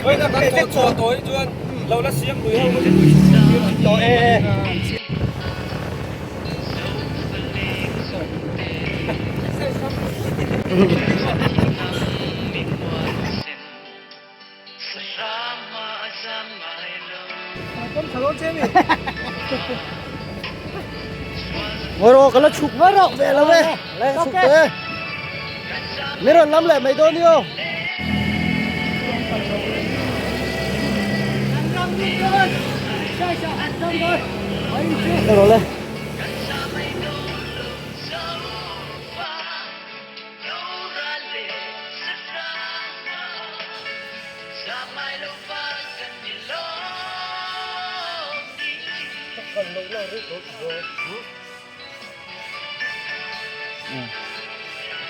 Ngawi ka la chhuk mai rawh ve lo e la chhuk tawh e min rawn lam leh mai dawn io. Rawh le.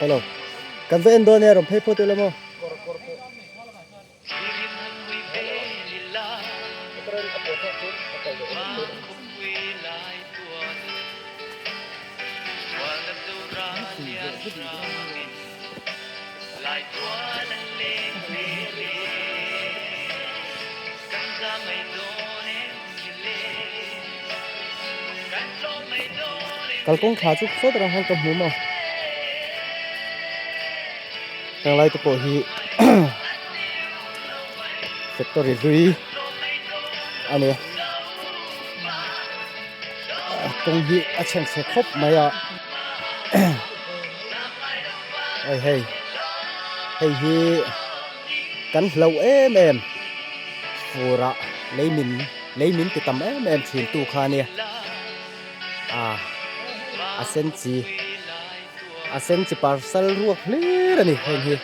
Hello kan va en dawn e rawn phei phawt ila maw. Kalkawng thla chu sawt atang khan ka hmu maw heng lai te pawh hi factory hlui a ni a kawng hi a chhengchhe khawp mai a hei hei hei hi kan hlauh em em fur ah lei min lei min ti tam em em thin tu kha ania ah a sen chi a sen chi parcel ruak hlir a ni heng hi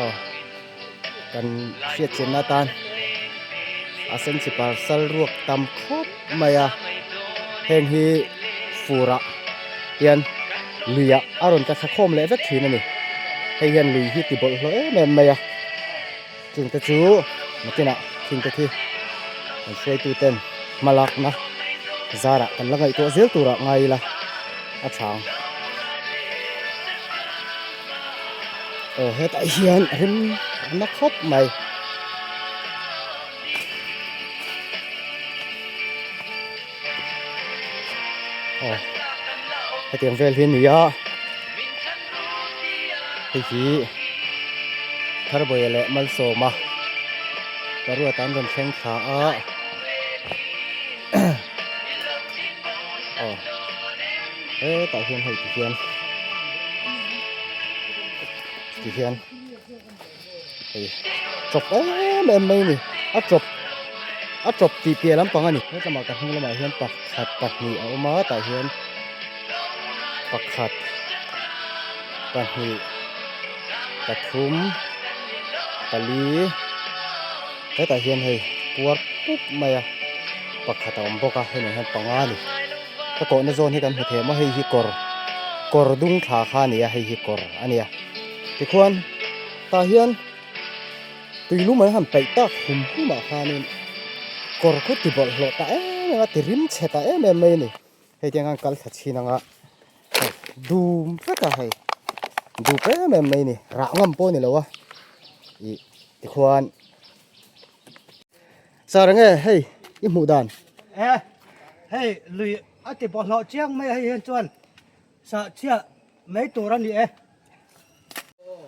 aw kan hriat chenna atan a sen chi parcel ruak tam khawp mai a heng hi fur ah hian lui ah a rawn tla thla khawm leh vek thin a ni hei hian lui hi ti bawlhhlawh em em mai a chung te chu nakinah thing te khi kan hruaitu ten hma lakna zarah kan la ngaihtuah zel turah ngai ila a tha ang. Aw hetah hian rim a na khawp mai. Aw hetiang vel hi a ni a hei hi Tharbawia leh Malsawma Paruata an rawn thleng thla a aw hetah hian hei ti hian ti hian hei chawp em em mai a ni a chawp a chawp tih piah lampang a ni hetlama ka hnung lamah hian pakhat pahnih a awm a tah hian pakhat pahnih pathum pali hetah hian hei puar pup mai a pakhat a awm bawk a hemi hian panga a ni ka kawhna zawn hi kan hmu thei a maw hei hi kawr kawr dung thla kha a ni a hei hi kawr a ni a tikhuan tah hian tui lum an han paih tak hum hum ah khanin kawr khu ti bawlhhlawh ta em em a ti rim chhe ta em em mai a ni hei tiang khan kal thla chhin anga hei dum vek a hei dup em em mai a ni rah ngam pawh a ni lo a ih tikhuan Sir enge hei i hmuh dan? E hei lui a ti bawlhhlawh chiang mai a hei hian chuan sah chhiah mai tur a ni e.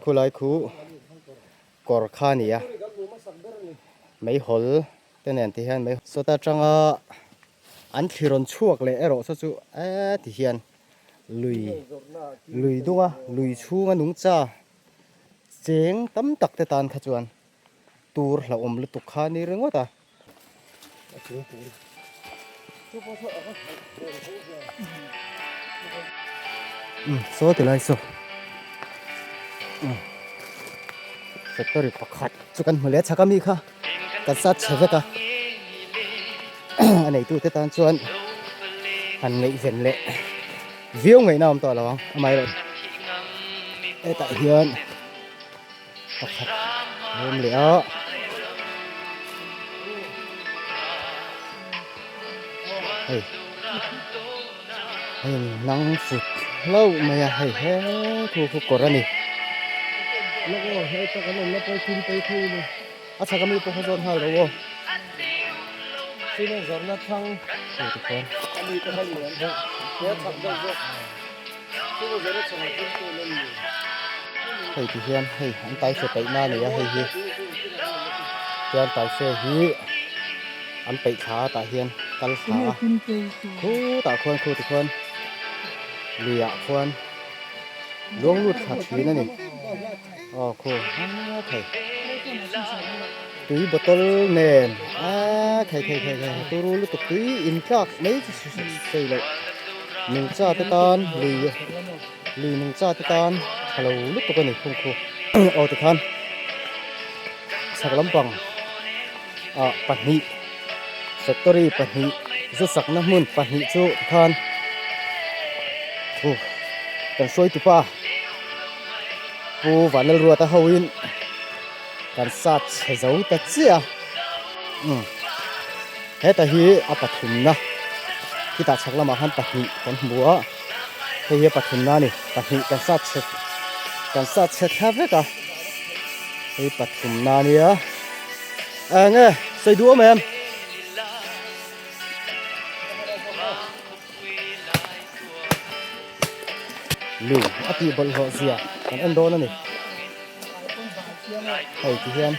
Khulai khu kawr kha a ni a, meihawl te nen ti hian mei sawta atanga an thli rawn chhuak leh erawh saw chu e ti hian lui lui dunga lui chhunga nungcha cheng tam tak te tan kha chuan tur hlauhawm lutuk kha a ni ringawt a. Umm saw ti lai saw umm factory pakhat chu kan hmu leh chhak ami kha kan sat chhe vek a a neitu te tan chuan han ngaihven leh viau ngaihna a awm tawh lo ang amaherawhchu hetah hian. Pakhat a awm leh a. Hei hei nang fut hlauh mai a hei he thu khu kawr a ni. A chhak ami pawh kha zawt nghal ro aw. Cement zawrhna thlang Hei tikhuan. A mi te kha lian deuh he a chhak deuh zawk. Cement zawrhna chhak ah khin tun a ni. Hei ti hian hei an taife peih na a ni a hei hi. Chuan taife hi an peih thla a tah hian kal thla a. Khutah khuan khu tikhuan luiah khuan luang lut thla thin a ni. Aw khu a thei tui bottle nen a thei thei thei thei turu lutuk tui in tlak mai chu sawi loh nungcha te tan lui lui nungcha te tan tha lo lutuk a ni khung khu aw tikhan chhak lampang ah pahnih factory pahnih zu sakna hmun pahnih chu tikhan thu kan hruaitu pa. Pu Vanlalruata hoin kan sat chhe zo ta chiah a, umm heta hi a pathumna khitah chhak lamah khan pahnih kan hmu a, hei hi a pathumna a ni pahnih kan sat chhe kan sat chhe thla vek a, hei pathumna a nia eng nge sawi duh awm em? Lui a tih bawlhhlawh zia kan en dawn a ni. Hei ti hian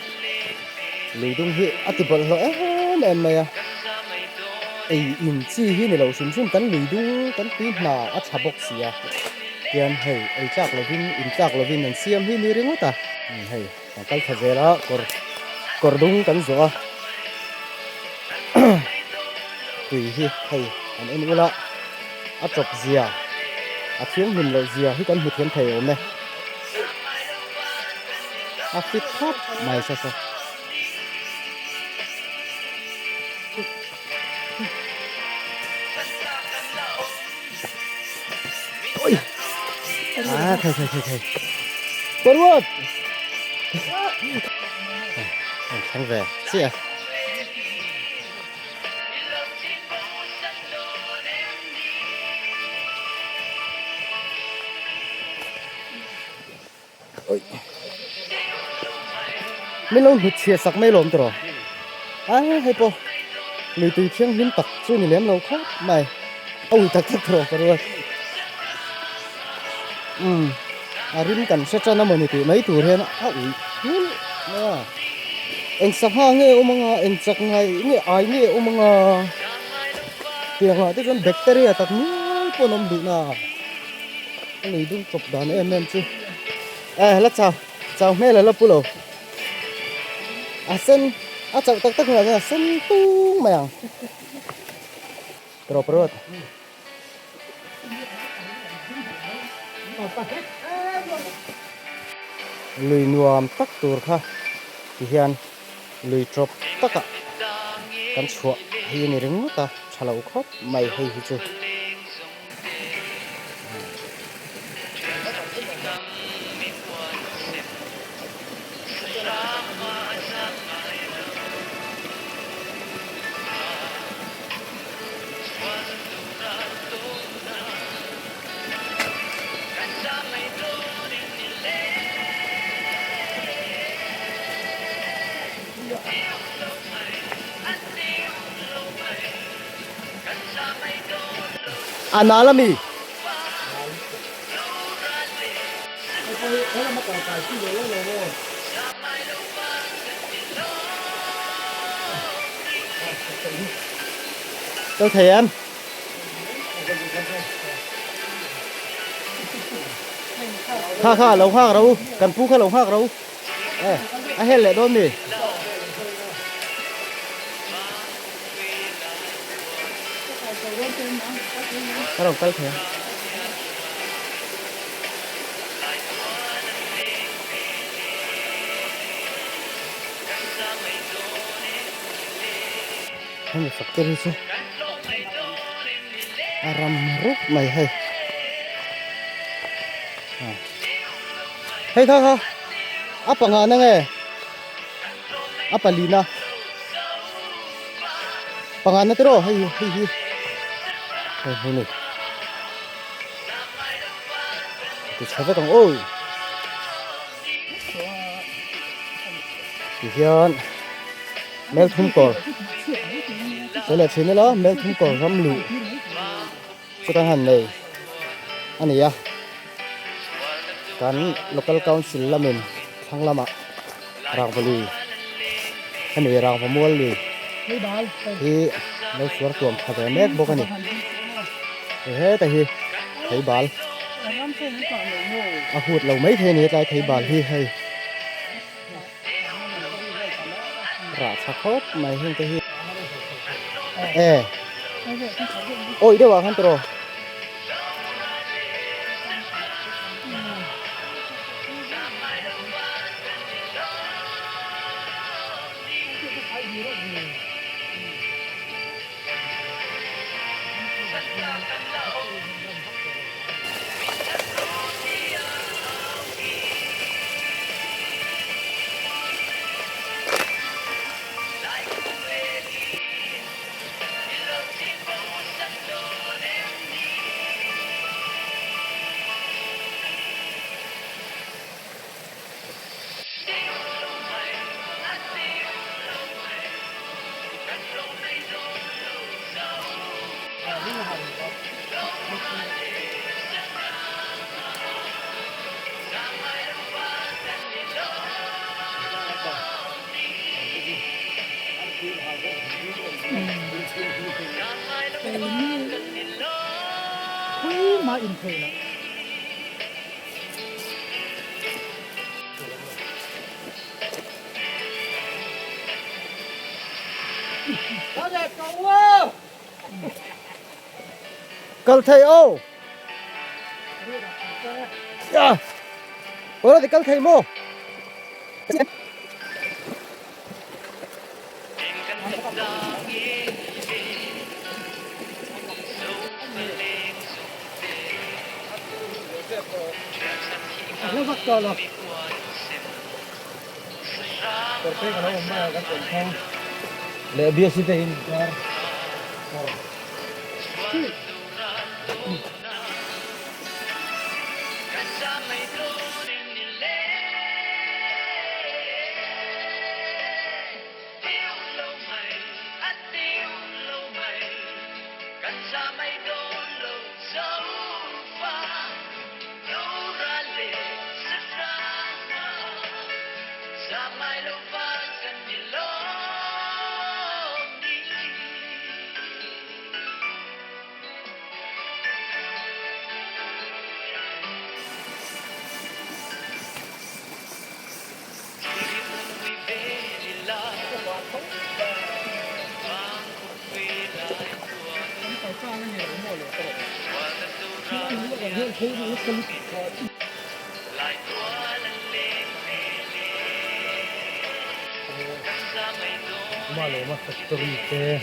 lui dung hi a ti bawlhhlawh em em mai a. Ei in chi hi ni lo hrim hrim kan lui dung kan tui hna a tha bawk si a. Tian hei ei tlak lovin in tlak lovin an siam hi ni ringawt a. Hei kan kal thla zel a kawr kawr dung kan zawh a. Tui hi hei an en ula a chawp zia a thianghlim loh zia hi kan hmu thiam thei awm e a fit khawp mai sa sa. Oi ah thei thei thei thei forward an thleng ve chiah Oi. Min lo hnut chhiah sak mai lawm tawh. A hei pawh lui tui thianghlim tak chu ni lem lo khawp mai. A ui tak tak tawh ka ruat. Umm a rim kan hre tan a mawni tih mai tur hian a ui nghulh mai a. Eng sangha nge awm anga eng chak ngai nge ai nge awm anga tiangah te chuan bacteria tak mial pawh an awm duh na. A lui dung chawp dan em em chu eh la chau chau hmel a la pu lo a sen a chauh tak tak hunah chuan a sen tung mai ang tawp rawt. Lui nuam tak tur kha ti hian lui tawp takah kan chhuah hi a ni ringawt a tha lo khawp mai hei hi chu. A nal a mi? Kal thei em? Kha kha lo nghak ro, kan pu kha lo nghak ro. Eh, a hel leh dawn mi? Ka rawn kal thei a. Hemi factory chu a ram rup mai hei. Hei kha kha a panga na nge a palina. Panga na tiraw hei hei hi hei hi ni ti chhe vek ang aw ti hian. Melthum kawr sawi leh thin ila Melthum kawr ram luh chu kan han nei a ni a kan local council lamin thlang lamah rangva lui hemi rangva mual lui hi lo suar tuam tha ve mek bawk a ni heta hi theibal a hut lo maithei a ni hetlai theibal hi hei. Rah tha khawp mai heng te hi e awih deuh ah khan tawh Kal thei aw. Ya. Ora di kal thei maw? Leh biasi te in kar Factory te.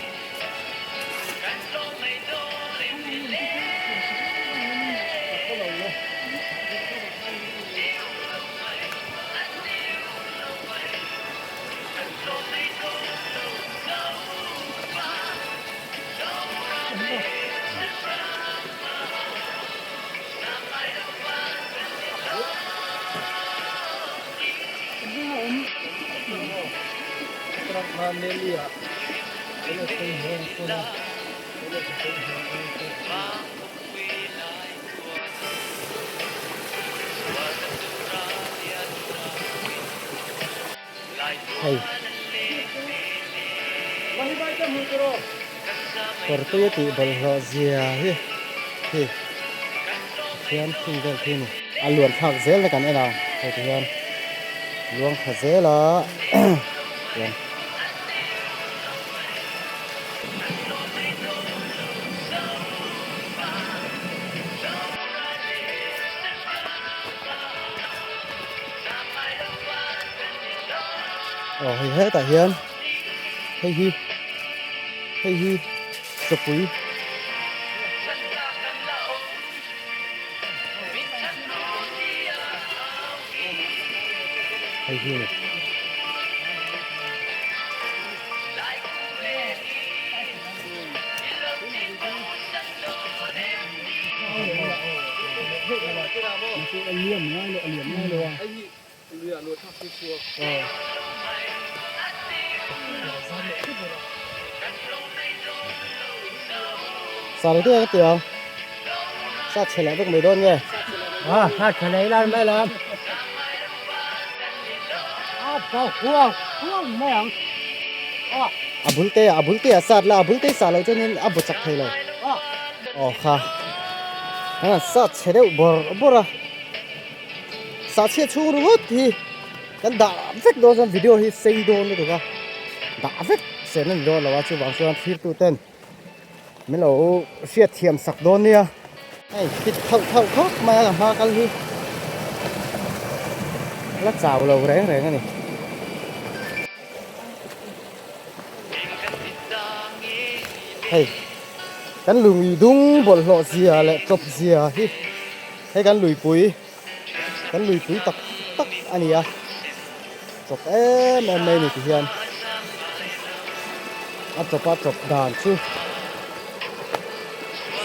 Hei kawrtui a tih bawlhhlawh zia hi khi Pathian thing vel khi a ni. A luan thlak zel na kan en ang hei ti hian luang thla zel a chuan. Aw hei hetah hian hei hi hei hi chawpui hei hi a ni. Sa leh deuh a ka ti ang. Sa chhe leh vek mai dawn nge? A, sa chhe leh ila mai lo. A pa huau huau mai ang. A. A bul te a bul te a sat la, a bul te sah loh chuanin a bu chak thei lo. Aw kha. Kan sa chhe deuh bawrh bawrh a. Sa chhiat chhung ringawt hi. Kan dah vek dawn chuan video hi sei dawn lutuk a, dah vek sen a ni dawn lo a, chuvang chuan thirtu ten min lo hriat thiam sak dawn nia. Hei fit thauh thauh khawp mai a ka hma kal hi la chau lo reng reng a ni. Hei kan lui dung bawlhhlawh zia leh tawp zia hi hei kan luipui. Kan luipui tak tak a ni a, chawp em em mai a ni tihian a chawp a chawp dan chu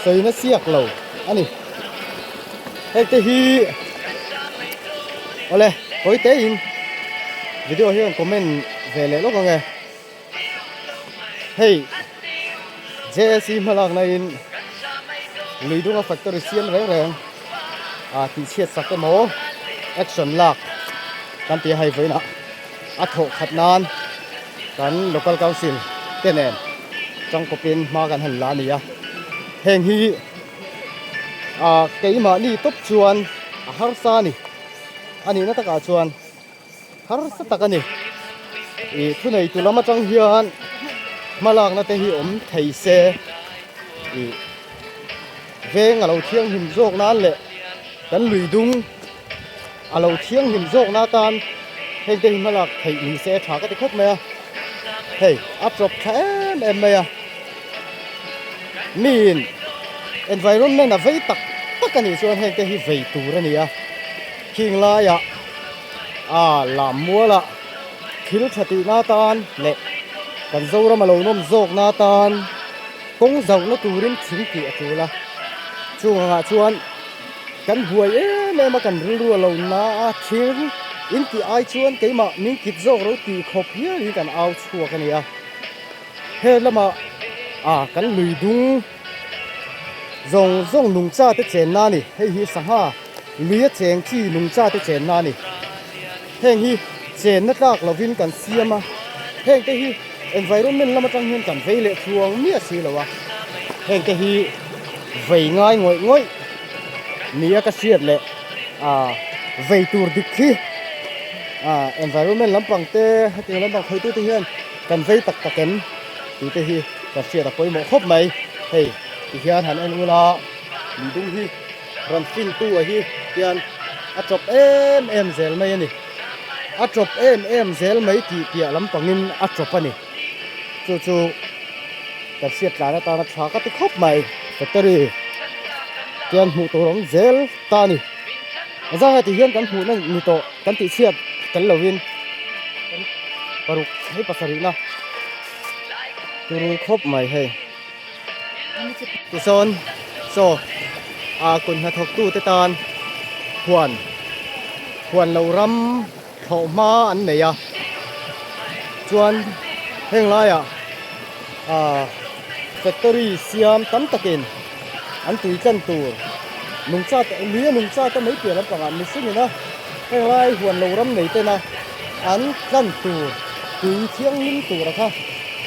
sawina siak lo a ni. Heng te hi awle kawi te in video hian comment ve leh lawk ang e. Hei JSC hmalakna in Luidunga factory siam reng reng ah tih chhiat sak emaw action lak kan tih a hei vawiinah a thawh khat nan kan local council te nen tangkawpin hma kan han la a ni a heng hi ah keimahni tawp chuan a harsa a ni a nihna takah chuan. Harsa tak a ni. Ih thuneitu lam atang hian hmalakna te hi awm thei se ih veng a lo thianghlim zawk nan leh kan lui dung a lo thianghlim zawk na atan heng te hi hmalak theih ni se tha ka ti khawp mai a. Hei a chawp tha em em mai a. Miin environment a vei tak tak a nih chuan heng te hi vei tur a ni a. Khing laiah a lam mualah thil tha tihna atan leh kan Zoram a lo nawm zawkna atan kawng zauhna turin thing tih a tul a. Chung angah chuan kan buai em em a kan rilru a lo na a, thing in tih ai chuan keimah min kit zawk ro tih khawp hialin kan au chhuak a ni a. He lamah a kan lui dung. Zawng zawng nungcha te chenna a ni. Hei hi sangha luia cheng chi nungcha te chenna a ni. Heng hi chenna tlak lovin kan siam a, heng te hi environment lam atang hian kan vei leh chuang miah si lo a. Heng te hi vei ngai ngawih ngawih nia ka hriat leh ah vei tur dik hi ah environment lampang te hetiang lampang khawih tute hian kan vei tak tak em tih te hi Ka hriat a pawimawh khawp mai. Hei ti hian han en ula lui dung hi rawn fin tu a hi hian a chawp em em zel mai a ni. A chawp em em zel mai tih piah lampangin a chawp a ni. Chu chu kan hriat tlan atana tha ka ti khawp mai. Factory hian hmuh tur awm zel ta a ni. A zang heti hian kan hmuhna ni tawh kan tihchhiat tel lovin paruk hei pasarihna. Turu khawp mai hei. Tisawn chaw a kut hnathawk tu te tan huan huan lo ram thlawh hma an nei a chuan heng laiah ah factory siam tam takin an tui tlan tur nungcha te lui a nungcha te mai piah lampangah mihring ina heng lai huan lo ram nei tena an tlan tur tui thianghlim tura kha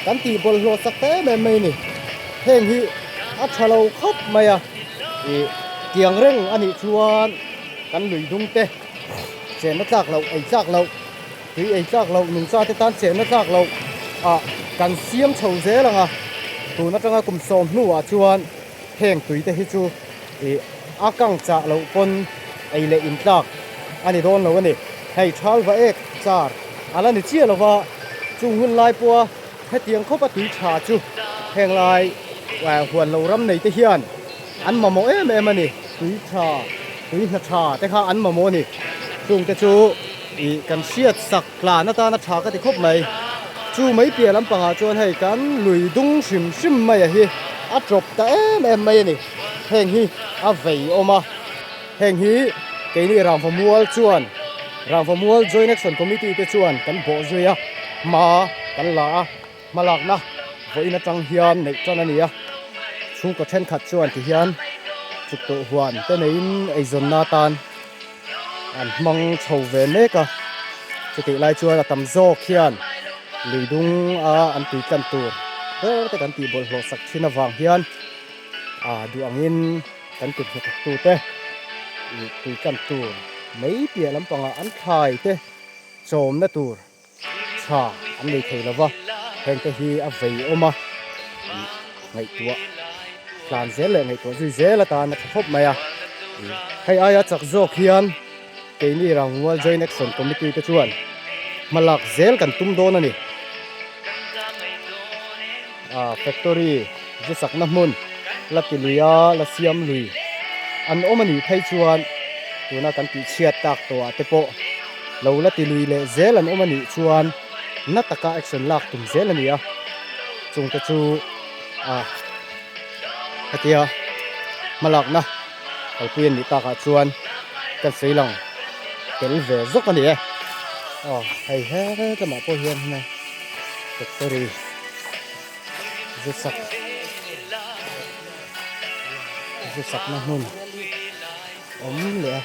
kan tih bawlhhlawh sak ta em em mai a ni. Heng hi a tha lo khawp mai a, ih tiang reng a nih chuan kan lui dung te chenna tlak loh ei tlak loh tui ei tlak loh nungcha te tan chenna tlak loh ah kan siam chho zel ang a, tun atanga kum sawm hnuah chuan heng tui te hi chu ih a kang chah loh pawn ei leh in tlak a ni dawn lo a ni. Hei thal va ek char a la ni chiah lo va, chung hun lai pawha hetiang khawp a tui tha chu heng lai huan lo ram nei te hian an mamawh em em a ni. Tui tha, tui hna tha te kha an mamawh a ni. Chung te chu ih kan hriat sak tlan atana tha ka ti khawp mai. Chu mai piah lampangah chuan hei kan lui dung hrim hrim mai a hi a tawp ta em em mai a ni. Heng hi a vei awm a, heng hi keini Rangvamual chuan Rangvamual Joint Action Committee te chuan kan bawh zui a, hma kan la a. Hmalakna vawiin atang hian neih tan a ni a, chhungkaw thenkhat chuan ti hian chuk tawh huan te neiin eizawnna atan an hmang chho ve mek a, chutih lai chuan a tam zawk hian lui dung a an tui tlan tur ber te kan tih bawlhhlawh sak thin avang hian ah duh angin kan kut hnathawk tute ih tui tlan tur mai piah lampangah an thlai te chawmna tur tha an nei thei lova, hengte hi a vei awm a, ih ngaihtuah tlan zel leh ngaihtuah zui zel atan a tha khawp mai a, ih hei aia chak zawk hian keini Rangmual Joint Action Committee te chuan hma lak zel kan tum dawn a ni. Ah factory zu sakna hmun la ti lui a, la siam lui an awm a nih phei chuan tuna kan tih chhiat tak tawhah te pawh lo la ti lui leh zel an awm a nih chuan na taka action lak tum zel a ni a, chungte chu ah hetia hmalakna kalpui a nih takah chuan kan sawi lang tel ve zawk a ni e. Aw hei helamah pawh hian heng factory zu sak zu sakna hmun awm leh a.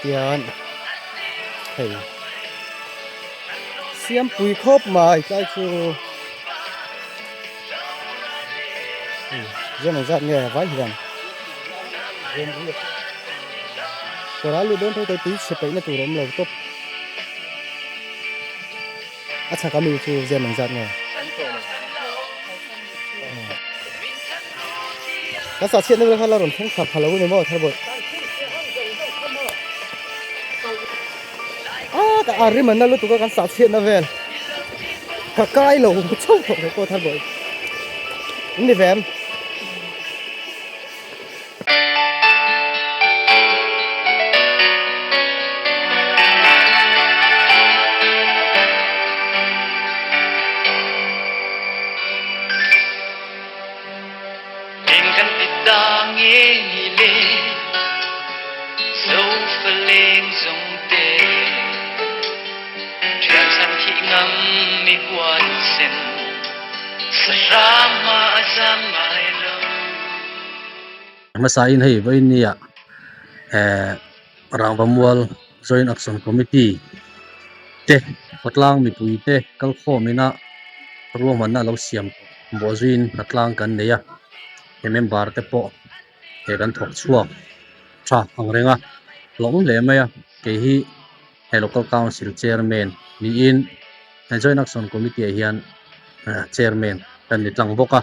Tian hei siampui khawp mai tlai chu zem ang zat nge vai hian kawr a lut dawn tho tho tui chhe peihna tur a awm lo tawp a chhak ami chu zem ang zat nge Kan sah chhiatna vel kha la rawn thleng thla pha lo a ni maw Tharbawih? Ah ka a rim an na lutuk a kan sah chhiatna vel ka kai lo chauh tawh kei pawh Tharbawih. In ni ve em? Hmasain hei vawiin nia eh Rangvamual Joint Action Committee te khawtlang mipui te kalkhawm ina ruahmanna a lo siam tawh bawhzuiin hnatlang kan nei a he member te pawh he kan thawk chhuak tha ang reng a hlawm hle mai a kei hi he local council chairman niin he joint action committee ah hian chairman kan ni tlang bawk a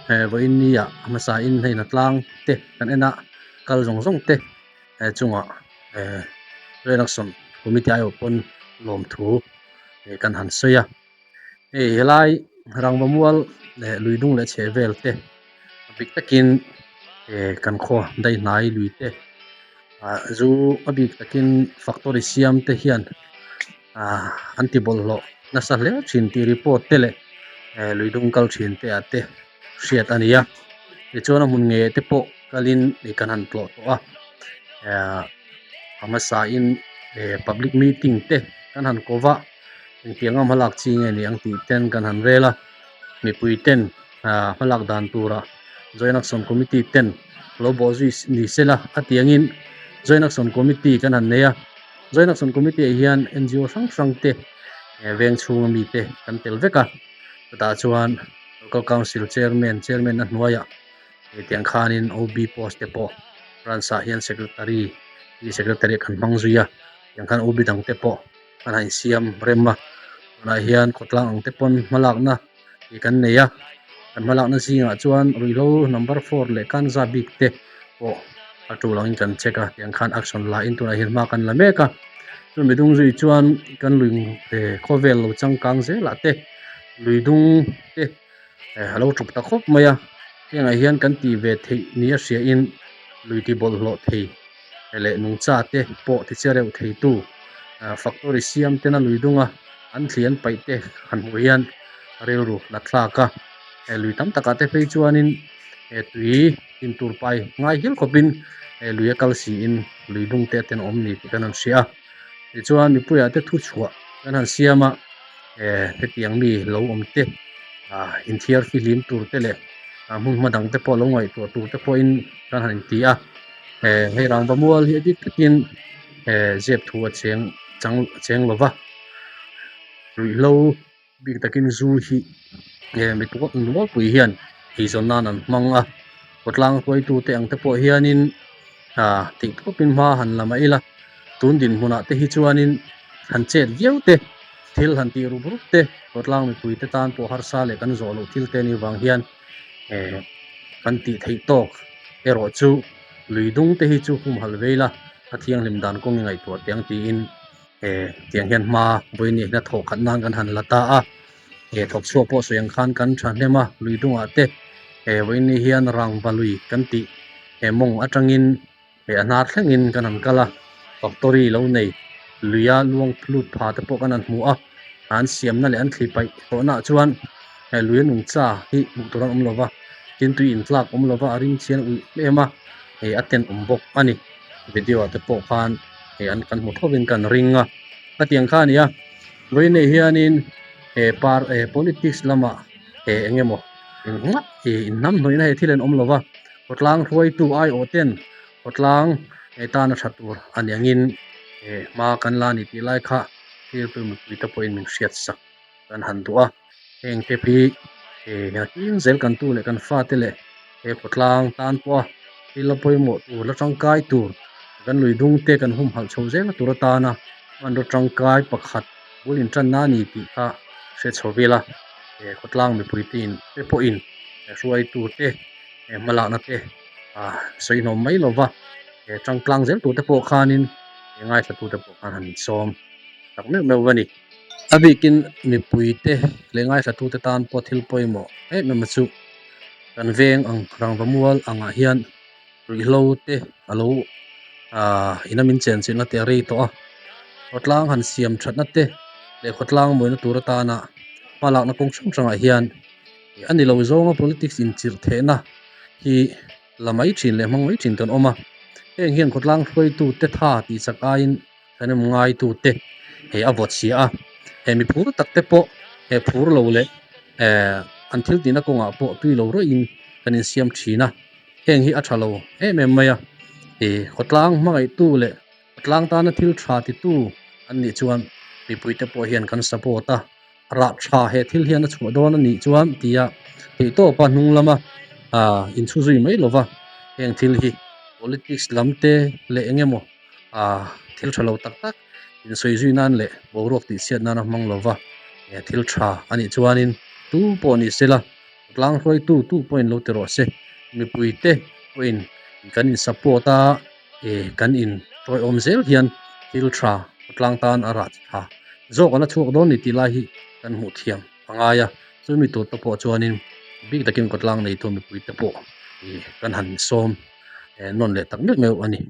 he vawiin ni ah hmasa in hei hnatlang te kan en a kal zawng zawng te he chungah joint action committee aiawh pawn lawmthu kan han sawi a. Hei helai rangva mual leh lui dung leh chheh vel te a bik takin eh kan khaw daihnai lui te ah zu a bik takin factory siam te hian ah an ti bawlhhlawh nasa hle thin tih report te leh eh lui dung kal thin te ah te hriat a ni a tichuan a hmun ngei te pawh kalin ih kan han tlawh tawh a eh a hmasa in eh public meeting te kan han ko va. Engtiang a hmalak chi nge ni ang tih ten kan han rel a, mipui ten ah hmalak dan tura Joint Action Committee ten lo bawh zui ni se la a tiangin Joint Action Committee kan han nei a, Joint Action Committee ah hian NGO hrang hrang te veng chhunga mite kan tel vek a, chutah chuan Local Council Chairman, Chairman a hnuaiah hetiang khanin OB post te pawh branch ah hian Secretary, Secretary kan hmang zui a, tiang khan OB dang te pawh. an han insiam rem a tunah hian khawtlang ang te pawn hmalakna ih kan nei a kan hmalakna zingah chuan ruihhlo number four leh kanza bik te pawh a tul angin kan check a tiang khan action la in tunah hian hma kan la mek a chumi dung zui chuan kan lui eh khawvel lo changkang zelah te lui dung te eh a lo thup ta khawp mai a hengah hian kan tih ve theih ni a hria in lui ti bawlhhlawh thei. leh nungcha te pawh ti che reuh thei tu factory siam tena lui dunga an thli an paih te han hmuh hian rilru la thlak a he lui tam takah te phei chuanin he tui in tur pai ngai hial khawpin he lui a kal siin lui dung te a tenawm ni tih kan han hria a tichuan mipuiah te thu chhuah kan han siam a hetiang mi lo awm te ah inthiar fihlim tur te leh ah hmun hma dang te pawh lo ngaihtuah tur te pawhin kan han inti a hei rangva mual hi a dik takin zep thu a cheng chang cheng lo va ruihhlo bik takin zu hi mi mualpui hian eizawn nan an hmang a khawtlang hruaitu te ang te pawh hianin ah tih tawpin hma han la mai ila tun dinhmunah te hi chuanin han chet viau te thil han tih rup rup te khawtlang mipui te tan pawh harsa leh kan zawh loh thil te anih vang hian eh kan tih theih tawk erawh chu lui dung te hi chu humhalh vei la a thianghlim dan kawng i ngaihtuah teh ang tiin eh tiang hian hma vawiin hian a thawh khat nan kan han la ta a eh thawk chhuak pawh sawi ang khan kan thahnem a lui dungah te eh vawiin ni hian rangva lui kan tih eh mawng atangin eh a hnar thlengin kan han kal a factory lo nei luia luang lut pha te pawh kan han hmu a an siamna leh an thli paih tawhna ah chuan eh lui a nungcha hi hmuh tur an awm lo va tin tui intlak awm lo va a ring chian uih em a eh a tenawm bawk a ni video ah te pawh khan eh an kan hmu thovin kan ring a hetiang kha a ni a vawiin nei hianin eh par eh politics lamah eh eng emaw engmah ih inhnamhnawihna he thil an awm lo va khawtlang hruaitu aiawh ten khawtlang eh tana tha tur a ni angin eh hma kan la ni tih lai kha thiltu mipui te pawhin min hriat sak kan han duh a heng te hi eh nakin zel kan tu leh kan fate leh he khawtlang tan pawha thil la pawimawh tur la tangkai tur kan lui dung te kan humhalh chho zel na tur atana hmanraw tangkai pakhat bul intanna a ni tih kha hre chho vel a eh khawtlang mipui te in te pawhin hruaitu te eh hmalakna te ah sawi hnawm mai lova eh tangtlang zel tur te pawh khanin eh ngaithla tu te pawh khan han insawm tak meuh meuh a ni. A bikin mipui te leh ngaithla tu te tan pawh thil pawimawh em em a chu kan veng ang rangva mual angah hian ruihhlo te a lo ah ina min chen chilhna te a rei tawh a khawtlang han siam thatna te leh khawtlang mawina tur atana hmalakna kawng hrang hrangah hian a ni lo zawnga politics inchirh thehna hi la mai thin leh hmang mai thin kan awm a heng hian khawtlang hruaitu te tha tih chak aiin kan awm ngaitu te hei a vawt sia a he mi phur tak te pawh he phur lo leh eh an thil tihna kawngah pawh tui lo rawih in kan insiam thin a heng hi a tha lo em em mai a ih khawtlang hmangaihtu leh khawtlang tana thil tha titu an nih chuan mipui te pawh hian kan support a rah tha he thil hian a chhuah dawn a nih chuan tia theihtawpa hnung lama ah inchhu zui mai lova heng thil hi politics lam te leh eng emaw ah thil tha lo tak tak insawi zui nan leh boruak tih chhiat nana hmang lova eh thil tha a nih chuanin tu pawh ni sela tlang hruaitu tu pawhin lo ti rawh se mipui te pawhin kan in support a eh kan in tawiawm zel hian thil tha tlang tan a rah tha zawk a la chhuak dawn ni tih lai hi kan hmuh thiam a ngai a chumi tur te pawh chuanin bik takin khawtlang neitu mipui te pawh ih kan han sawm eh nawn leh tak meuh meuh a ni.